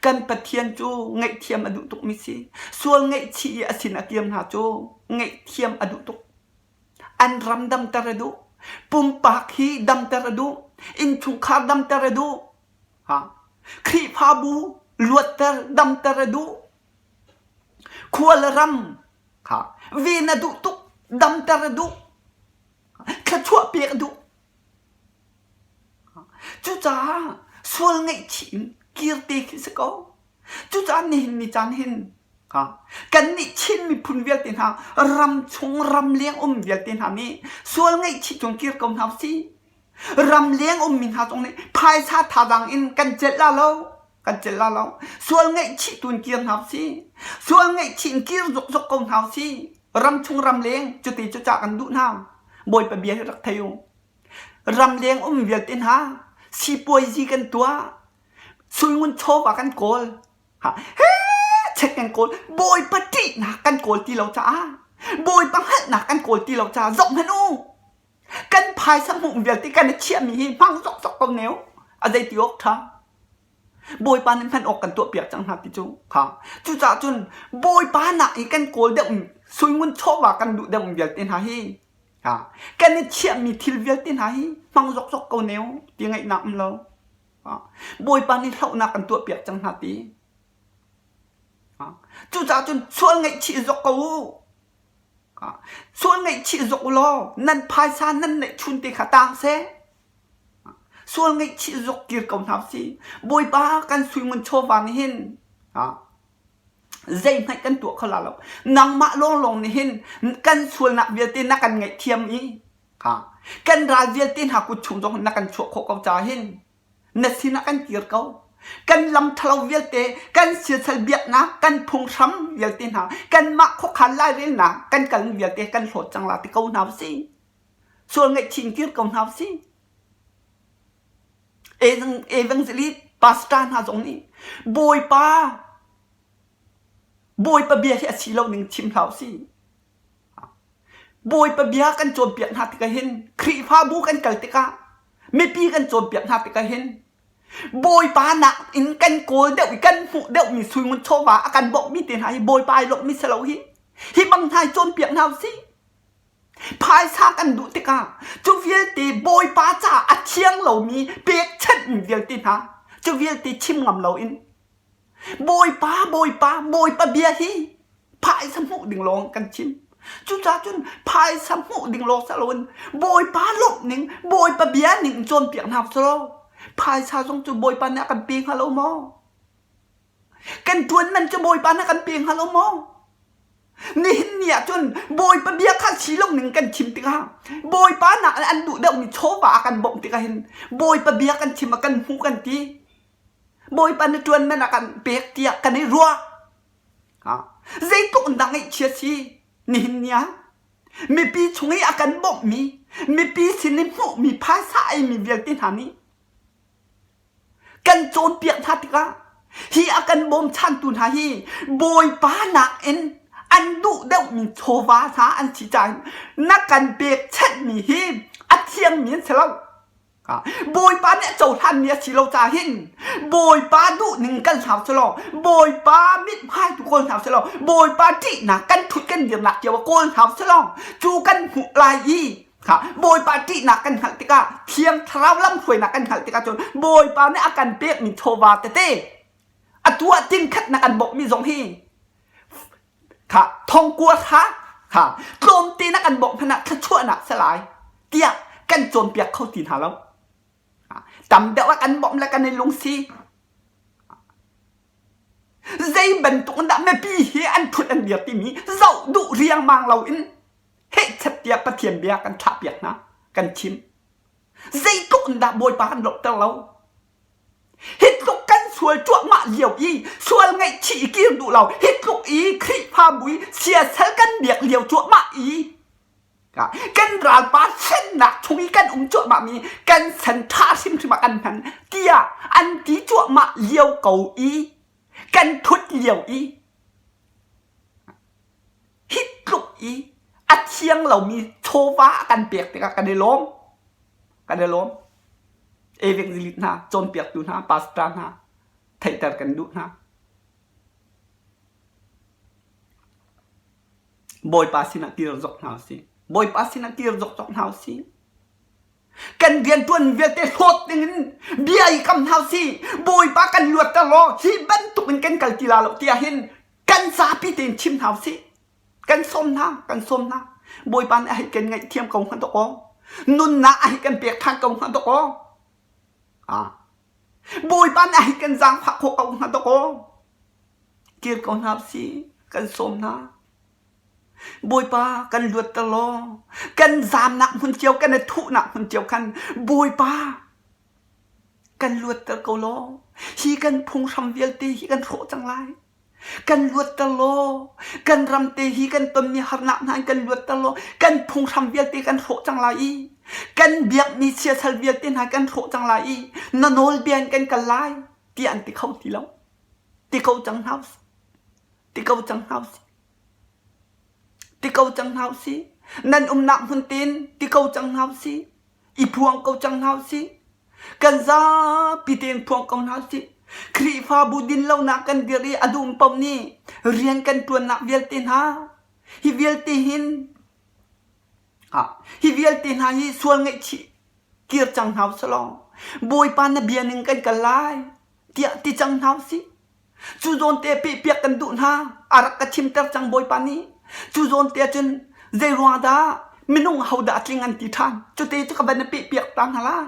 [SPEAKER 1] kan Pathian cu ngaihthiam a duh tukmi si. Sual ngaihchih i a sin a kir hna cu ngaihthiam a duh tuk. An ram damter a duh. Pumpak hi damter a duh. Innchungkhar damter a duh. Ha. Khrihfabu luatter damter a duh. Khua le ram kha ven a duh tuk, damter a duh. Thluachuah pek a duh. Cucaah sual ngaihchih in kirte khi si ko. Cucaah nihin ni caan hin kannih Chin miphun vialte hna ram chung ramleng um vialte hna nih sual ngaihchih cung kir ko hna usih. Ramleng ummi hna zong nih phaisa thazaang in kan celh la lo. Kan celh la lo. Sual ngaihchih tu in kir hna usih. Sual ngaihchih in kir zokzok ko hna usih. Ramchung ramleng cuti cu cah kan duh hna. Bawipa bia hi rak thei u. Ramleng um vialte hna sipuaizi kan tuah. Suingun chawva kan kawl. Ha, he chek kan kawl. Bawipa ṭihnak kan kawl ti lo caah Bawipa hngalhnak kan kawl ti lo caah zoh hmanh u. Kan phaisa hmuh vialte kan i chiahmi hi hmang zokzok ko ne u. A zei ti awk ṭha. Bawipa nih hman awk kan tuahpiak cang hna ti cu kha. Cucaah cun Bawipa nak i kan kawl deuh suingun chawva kan duh deuh vialte hna hi ha kan i chiahmi thil vialte hna hi hmang zokzok ko ne u ti ngaihnak um lo. Bawipa nih hlohnak kan tuahpiak cang hna ti. Cucaah cun sual ngaihchih zok ko u. Sual ngaihchih zok u law nan phaisa nan neih chun te kha tang seh. Sual ngaihchih zuk kir ko hna usih. Bawipa kan suingun chawva nih hin zeihmanh kan tuah kho la lo. Nangmah lawnglawng nih hin kan sualnak vialte na kan ngaihthiam i kan ral vialte hna kut chung zong na kan chuah khawh ko caah hin na sinah kan kir ko. Kan lam ṭhalo vialte, kan siasal biaknak, kan phunghram vialte hna, kanmah khuakhan lairelnak, kan kal vialte kan hlawt cang la ti ko hna usih. Sual ngaihchih in kir ko hna usih. Evangelist pastor hna zong nih Bawipa Bawipa bia hi a si lo ning chim hlah usih. Bawipa bia kan cawnpiak hna tikah hin Khrihfabu kan kal tikah mipi kan cawnpiak hna tikah hin Bawipa nak in kan kawl deuh i kan hmuh deuhmi suingun chawva a kan bawmhmi te hna hi Bawipa ai lawmhmi si lo hi. Hi bang hna hi cawnpiak hna usih. Phaisa kan duh tikah cu vialte Bawipa caah a thiang lomi pekchanhmi vialte hna cu vialte chim ngam loin Bawipa Bawipa Bawipa bia hi phaisa hmuh ding lawng kan chim. Cucaah cun phaisa hmuh ding lawng si loin Bawipa lawmh ning, Bawipa bia ning in cawnpiak hna usih law phaisa zong cu Bawipa nih a kan pe hnga lo maw? Kan ṭuan man cu Bawipa nih a kan pe hnga lo maw? Nihin ni ah cun Bawipa bia kha si lo ning kan chim tikah Bawipa nak in an duh deuhmi chawva a kan bawmh tikah hin Bawipa bia kan chim ah kan hmuh kan ti. Bawipa na ṭuan man a kan pek tiah kan i ruah. Zeitluk in dah ngaihchia si nihin ni ah mipi chung i a kan bawmhmi mipi sin i hmuhmi phaisa eimi vialte hna nih kan cawnpiak hna tikah hi a kan bawmchantu hna hi Bawipa nakin an duh deuhmi chawva hna an si caah na kan pekchanhmi hi a thiangmi an si lo. Bawipa nih a cohlanmi a si lo caah hin Bawipa duhning kan hlau si law Bawipa mithmai tu kawl hna si law Bawipa ṭihnak kan ṭhut kan dirnak cio ah kawl hna si law cu kan hmuh lai i Bawipa ṭihnak kan hngalh tikah Thiang Thlarau lamhruainak kan hngalh tikah cun Bawipa nih a kan pekmi chawva tete atu ah tingkhat na kan bawmhmi zong hi kha thongkua hra kha tlawmte na kan bawmh hmanh ah thluachuahnak si lai tiah kan cawnpiak kho ti hna lo. Tam deuh ah kan bawmh le kan i lungsi. Zei bantuk in dah mipi hi an ṭhut an dir timi zoh duh riangmang loin hehchet tiah Pathian bia kan thlahpiak hna, kan chim. Zeitluk in dah Bawipa kan lawmhter lo. Hi tluk kan sual cuahmah lio i sual ngaihchih i kir duh lo, hi tluk i Khrihfabu i siasal kan biak lio cuahmah i kan ralpa hrennak chung i kan um cuahmah mi kan san ṭha hrimhrim ah kan hman tiah an ti cuahmah lio ko i kan ṭhut lio i hi tluk i a thiang lomi chawva a kan pek tikah kan i lawm kan i lawm evangelist hna cawnpiaktu hna pastor hna theihter kan duh hna Bawipa sinah kir zok hna usih. Bawipa sinah kir zokzok hna usih. Kan rianṭuan vialte hlawt dingin bia i kam hna usih. Bawipa kan luatter law hi bantuk in kan kal ti la lo tiah hin kan zapi tein chim hna usih. Kan sawm hna, kan sawm hna. Bawipa nih a hei kan ngaihthiam ko hnga dawk aw. Nunnak a hei kan pek ṭhan ko hnga dawk aw. Ah. Bawipa nih a hei kan zaangfah khawh ko hnga dawk aw. Kir ko hna usih, kan sawm hna. Bawipa kan luatter law, kan zamnak hmun cio, kan i thuhnak hmun cio khan Bawipa kan luatter ko law, hi kan phunghram vialte hi kan hrawh cang lai. Kan luatter law, kan ram te hi kan tonmi harnak hna in kan luatter law, kan phunghram vialte kan hrawh cang lai i, kan biakmi siasal vialte hna kan hrawh cang lai i, na nawlbia in kan kal lai, tiah an ti kho ti lo. Ti ko cang hna usih. Ti ko cang hna usih. Ti ko cang hna usih. Nan umnak hmun tein ti ko cang hna usih. I phuang ko cang hna usih. Kan zapi tein phuang ko hna usih. Khrihfabu dinlonak kan dir i a dum paoh nih rian kan ṭuannak vialte hna hi vialte hin hi vialte hna hi sual ngaihchih kir cang hna usih law Bawipa na bia ning kan kal lai. tiah ti cang hna usih. Cu zawn te pehpiak kan duh hna. A rak ka chimter cang Bawipa nih. Cu zawn te ahcun zei ruang dah minung hodah a tling an ti ṭhan. Cute cu ka van i pehpiak ta hna lai.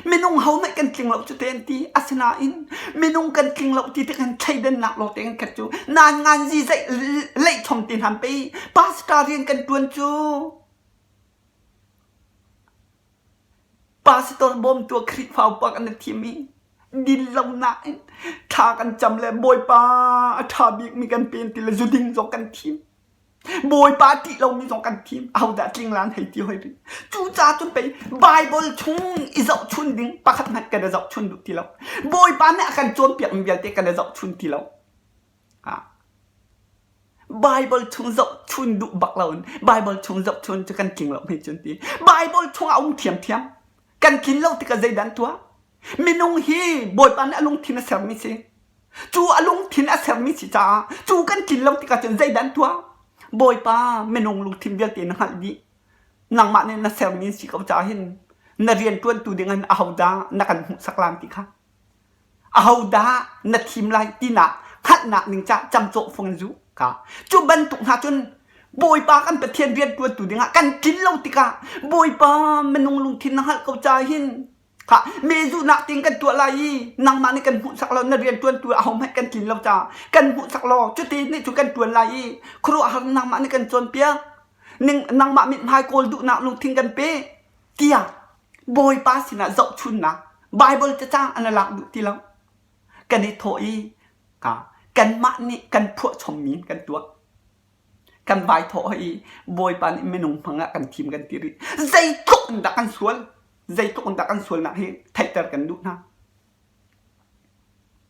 [SPEAKER 1] Minung ho hmanh kan tling lo cute an ti. Asinain minung kan tling lo ti tik hin thleidannak lawng te kan khat cu nan ngan zi zeih leih chom ti hna pei pastor rian kan ṭuan cu. Pastor bawmtu ah Khrihfa upa kan i thim i dinlonak in thla kan cam le Bawipa a ṭha bikmi kan pen ti le zuding zong kan thim. Bawipa ṭih lomi zong kan thim. Ahodah tling lan hei ti hoi rih. Cucaah cun pei Bible chung i zohchun ding pakhat hmanh kan i zohchun duh ti lo. Bawipa nih a kan cawnpiakmi vialte kan i zohchun ti lo. Bible chung zohchun duh bak loin Bible chung zohchun cu kan tling lo hme cun ti. Bible chung a um thiamthiam. Kan tlin lo tikah zeidah an tuah? Minung hi Bawipa nih a lungthin a sermi si. Cu a lungthin a sermi si caah cu kan tlin lo tikah cun zeidah an tuah? Bawipa minung lungthin vialte na hngalh dih. Nangmah nih na sermi si ko caah hin na rian ṭuantu ding in ahodah na kan hmuhsak lan ti kha. Ahodah na thim lai tinak hngalhnak ning cah camcawh fung in zu. Ka cu bantuk hna cun Bawipa kan Pathian rianṭuantu dingah kan tlin lo tikah Bawipa minung lungthin na hngalh ko ca hin kha mehzuhnak ting kan tuah lai i nangmah nih kan hmuhsak lo na rianṭuantu ahohmanh kan tlin lo caah kan hmuhsak law cuti nih cu kan ṭuan lai i khuaruahhar nangmah nih kan cawnpiak ning nangmah mithmai kawl duhnak lungthin kan pe tiah Bawipa sinah zohchunnak Baibal cacang an lak duh ti lo kan i thawh i kanmah nih kan phuahchommi in kan tuah. Kan vai thawh i Bawipa nih minung hmang ah kan thim kan ti rih. Zeitluk in dah kan sual? Zeitluk in dah kan sualnak hi theihter kan duh hna.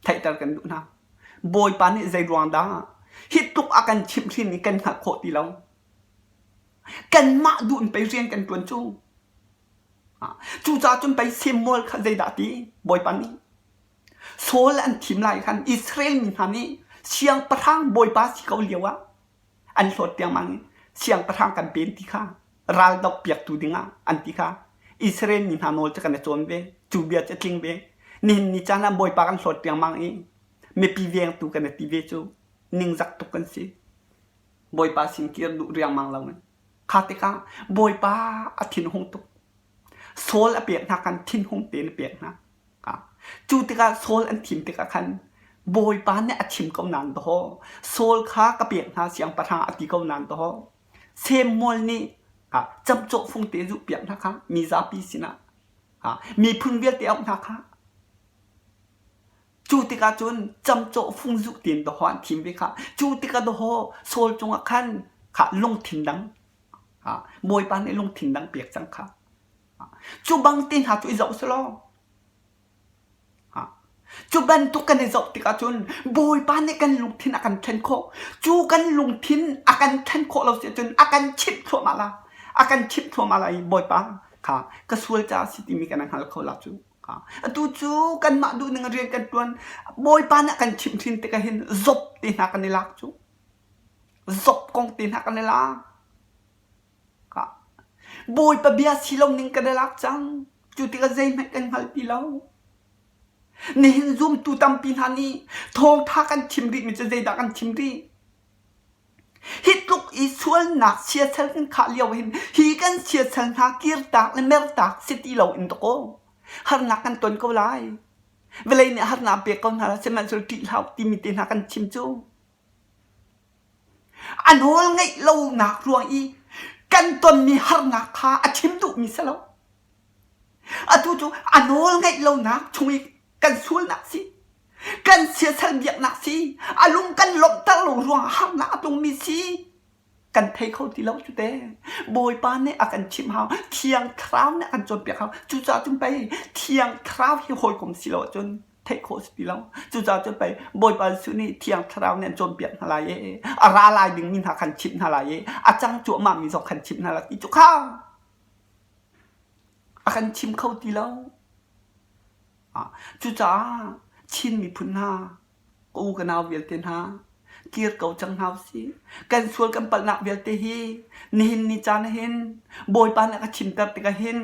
[SPEAKER 1] Theihter kan duh hna. Bawipa nih zei ruang dah hi tluk a kan chimhhrin i kan hngalh khawh ti lo. Kanmah duh in pei rian kan ṭuan cu. Cucaah cun pei Samuel kha zeidah a ti? Bawipa nih Saul an thim lai khan Israel mi hna nih siangpahrang bawipa si ko lioah an hlawt tiangmang i siangpahrang kan pen ti kha ral dohpiaktu dingah an ti kha Israel mi hna nawl cu kan i cawn ve. Cu bia cu a tling ve. Nihin ni caan ah bawipa kan hlawt tiangmang i mipi vengtu kan i ti ve cu ningzak tuk kan si. Bawipa sin kir duh riangmang loin. Kha tikah Bawipa a thinhung tuk. Saul a pek hna khan thinhung tein a pek hna. Cu tikah Saul an thim tikah khan Bawipa nih a thim ko nain dawh Saul kha ka pek hna siangpahrang a ti ko nain dawh Samuel nih camcawh fung te zuhpiak hna kha mi zapi sinah miphun vialte auh hna kha cu tikah cun camcawh fung zuh tein dawh an thim ve kha cu tikah dawh Saul cungah khan kha lungthin dang Bawipa nih lungthin dang pek cang kha Cu bang te hna cu i zoh selaw cu bantuk kan i zoh tikah cun Bawipa nih kan lungthin a kan thlen khawh. Cu kan lungthin a kan thlen khawh lo si ahcun a kan chimh thluahmah la. A kan chimh thluahmah la i Bawipa kha ka sual caah a si timi kan hngal kho la cu. Atu cu kanmah duhning rian kan ṭuan. Bawipa nih a kan chimhhrin tikah hin zop te hna kan i lak cu. Zop kong te hna kan i lak. Bawipa bia si lo ning kan i lak cang. Cu tikah zeihmanh kan hngal ti lo. Nihin zumtu tampi hna nih thawngṭha kan chim rihmi cu zeidah kan chim rih? Hi tluk i sualnak siasal kan khah lio hin hi kan siasal hna kirtak le mertak si ti lo in dakaw harnak kan ton ko lai. Vawlei nih harnak pek ko hna la sihmanhsehlaw ṭih hlah timi te hna kan chim cu. A nawl ngeih lonak ruang i kan tonmi harnak kha a chim duhmi si lo. Atu cu a nawl ngeih lonak chung i kan sualnak si, kan siasal biaknak si, a lung kan lawmhter lo ruangah harnak a tlungmi si, kan thei kho ti lo cu te. Bawipa nih a kan chimh hau, Thiang Thlarau nih a kan cawnpiak hau. Cucaah cun pei Thiang Thlarau hi hawikom si lo ahcun theih khawh si ti lo. Cucaah cun pei Bawipa Jesuh nih Thiang Thlarau nih an cawnpiak hna lai i a ra lai dingmi hna khan chimh hna lai i a cang cuahmahmi zong khan chimh hna lai ti cu kha a kan chim kho ti lo. Cucaah Chin miphun hna, ka u ka nau vialte hna, kir ko cang hna usih. Kan sual kan palhnak vialte hi nihin ni caan ah hin Bawipa nih a ka chimter tikah hin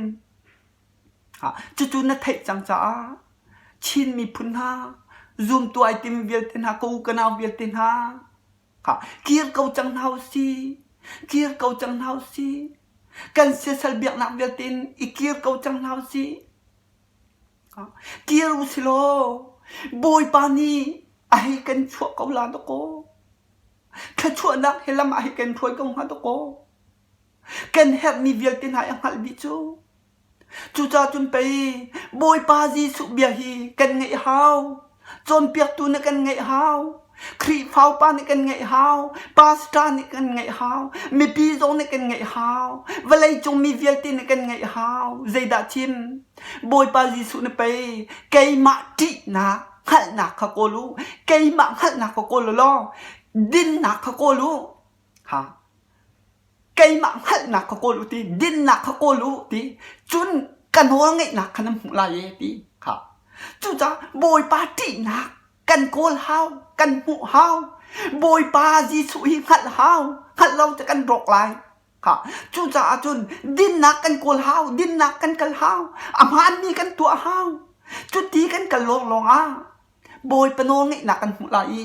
[SPEAKER 1] Cucu na theih cang caah Chin miphun hna, zumtu ai timi vialte hna, ka u ka nau vialte hna, kir ko cang hna usih. Kir ko cang hna usih. Kan siasal biaknak vialte in i kir ko cang hna usih. Kir usih law Bawipa nih a hei kan chuah ko la dakaw. Thluachuahnak he lam ah hei kan hruai ko hnga dakaw. Kan herhmi vialte hna i a hngalh dih cu. Cucaah cun pei Bawipa Jesuh bia hi kan ngaih hau. Cawnpiaktu nih kan ngaih hau. Khrihfa upa nih kan ngaih hau. Pastor nih kan ngaih hau. Mipi zong nih kan ngaih hau. Vawleicung mi vialte nih kan ngaih hau. Zeidah chim? Bawipa Jesuh nih pei keimah ṭihnak hngalhnak kha kawl u. Keimah hngalhnak kha kawl u law dinnak kha kawl u. Ha. Keimah hngalhnak kha kawl u ti, dinnak kha kawl u ti, cun ka nawl ngeihnak kha nan hmuh lai e ti kha. Cucaah Bawipa ṭihnak kan kawl hau, kan hmuh hau. Bawipa Jesuh hi hngalh hau, hngalh lo cu kan rawk lai. Kha. Cucaah cun dinnak kan kawl hau, dinnak kan kal hau, a hmaanmi kan tuah hau. Cuti kan kal lawnglawng ah Bawipa nawl ngeihnak kan hmuh lai i.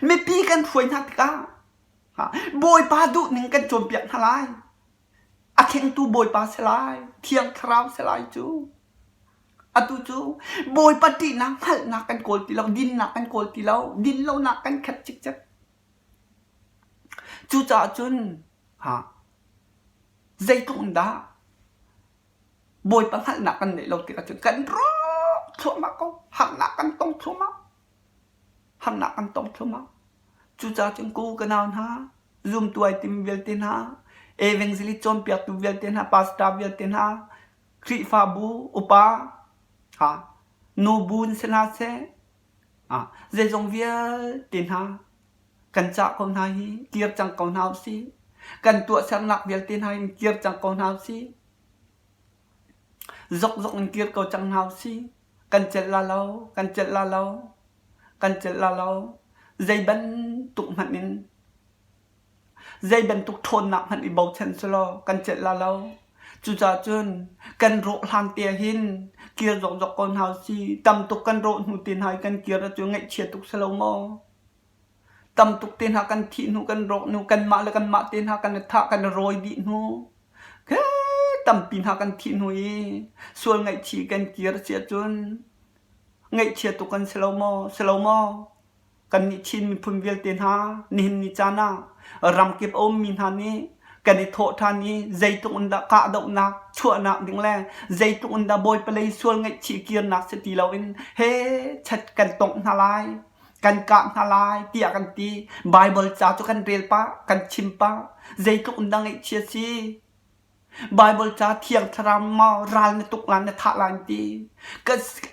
[SPEAKER 1] Mipi kan hruai hna tikah Bawipa duhning kan cawnpiak hna lai. A thlengtu Bawipa si lai, Thiang Thlarau si lai cu. Atu cu Bawipa ṭihnak hngalhnak kan kawl ti lo, dinnak kan kawl ti lo, dinlonak kan khat cikcek. Cucaah cun zeitluk in dah Bawipa hngalhnak kan neih lo tikah cun kan rawk thluahmah ko, harnak kan tong thluahmah. Harnak kan tong thluahmah. Cucaah cun ku ka nau hna, zumtu ai timi vialte hna, evangelist cawnpiaktu vialte hna, pastor vialte hna, Khrihfabu upa, ha, nubu in si hna seh, zeizong vialte hna kan cah ko hna hi kir cang ko hna usih. Kan tuahsernak vialte hna in kir cang ko hna usih. Zokzok in kir ko cang hna usih. Kan celh la lo, kan celh la lo, kan celh la lo. Zei bantuk hmanh in Zei bantuk ṭhawnnak hmanh i bochan selaw kan celh la lo. Cucaah cun kan rawh hlan te ah hin kir zokzok ko hna usih. Tam tuk kan rawh hnu te hna i kan kir ahcun ngaihchia tuk si lo maw? Tam tuk te hna kan thih hnu, kan rawk hnu, kanmah le kanmah te hna kan i thah, kan i rawi dih hnu, khi tampi hna kan thih hnu i sual ngaihchih kan kir a si ahcun ngaihchia tuk kan si lo maw? Si lo maw? Kannih Chin miphun vialte hna nihin ni caan ah ramkip a ummi hna nih kan i thawh ṭhan i zeitluk in dah kahdohnak chuahnak ding le zeitluk in dah Bawipa lei sual ngaihchih kirnak si ti loin he chat kan tongh hna lai, kan kah hna lai tiah kan ti. Baibal ca cu kan rel pah, kan chim pah. Zeitluk in dah ngaihchia si. Baibal ca Thiang Thlarau maw ral na tuk lai na thah lai an ti.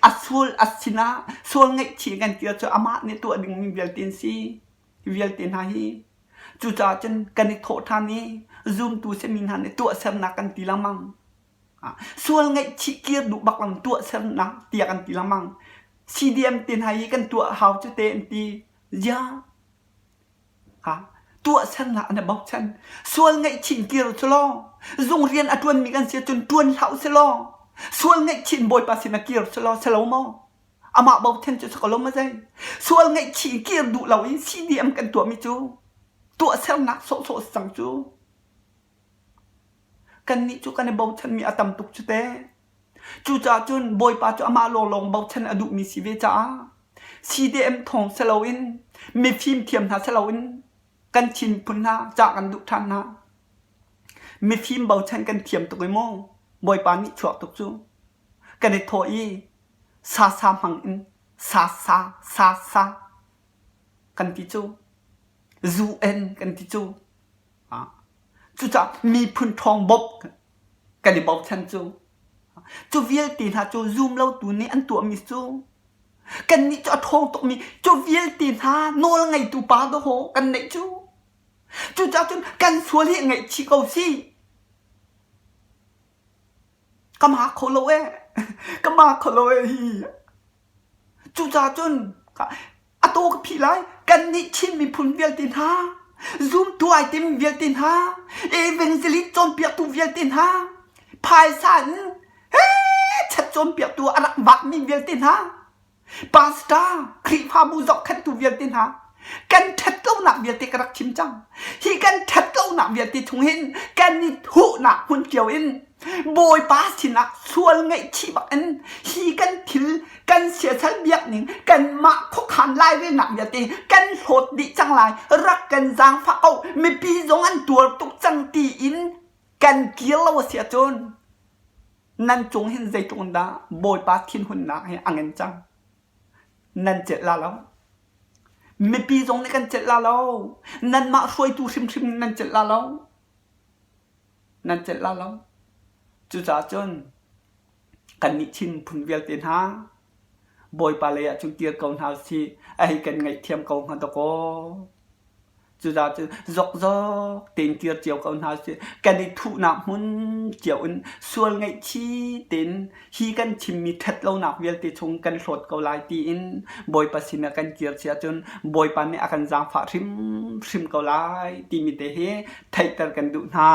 [SPEAKER 1] A sual a sinah sual ngaihchih kan ti ahcun amah nih tuah dingmi vialte an si. Vialte hna hi. Cucaah cun kan i thawh ṭhan i zumtu simi hna nih tuahsernak kan ti lengmang. Sual ngaihchih kir duh bak lo tuahsernak tiah kan ti lengmang. CDM te hna hi kan tuah hau cu te an ti. Ziah Tuahsernak an i bochan. Sual ngaihchih kir cu law zung rian a ṭuanmi kan si ahcun ṭuan hlah usih law sual ngaihchih in Bawipa sinah kir cu law si lo maw? Amah bochan cu si ko lo maw zei? Sual ngaihchih kir duh lo in CDM kan tuahmi cu tuahsernak sawhsawh si cang cu. Kannih cu kan i bochanmi a tam tuk cu teh. Cucaah cun Bawipa cu amah lawnglawng bochan a duhmi si ve caah CDM thawng si loin mifim thiam hna si loin kan Chin miphun hna cah kan duh ṭhan hna. Mifim bochan kan thiam tuk i mu Bawipa nih chuak tuk cu. Kan i thawh i sa sa hmang in sa sa sa sa kan ti cu. UN kan ti cu. Cucaah miphun ṭhawng bawmh kan i bochan cu. Cu vialte hna cu zumlotu nih an tuahmi cu kannih cu a ṭhawng tukmi cu vialte hna nawl ngeitu pa dawhaw kan neih cu. Cucaah cun kan sual hi ngaihchih ko sih. Ka ma kho lo ee. Ka ma kho lo ee hi. Cucaah cun a taw ka phih lai. Kannih Chin miphun vialte hna, zumtu ai tim vialte hna, evangelist cawnpiaktu vialte hna, phaisa in he chat cawnpiaktu a rak vakmi vialte hna, pastor, Khrihfabu zohkhenhtu vialte hna, kan ṭhat lonak vialte ka rak chim cang. Hi kan ṭhat lonak vialte chung hin kan i thuhnak hmun cio in Bawipa sinah sual ngaihchih bak in hi kan thil kan siasal biakning kanmah khuakhan lairelnak vialte kan hlawt dih cang lai rak kan zaangfah ko mipi zong an tuar tuk cang tiin kan kir lo a si ahcun nan cung hin zeitluk in dah Bawipa thinhunnak hi a ngen cang nan celh la lo mipi zong nih kan celh la lo nanmah hruaitu hrimhrim nih nan celh la lo nan celh la lo. Cucaah cun kannih Chin miphun vialte hna Bawipa lei ah cun kir ko hna usih. A hei kan ngaihthiam ko hnga dawkaw. Cucaah cun zokzok tein kir cio ko hna usih. Kan i thuhnak hmun cio in sual ngaihchih tein hi kan chimmi ṭhat lonak vialte chung kan hlawt ko lai tiin Bawipa sinah kan kir si ahcun Bawipa nih a kan zaangfah hrimhrim ko lai timi te hi theihter kan duh hna.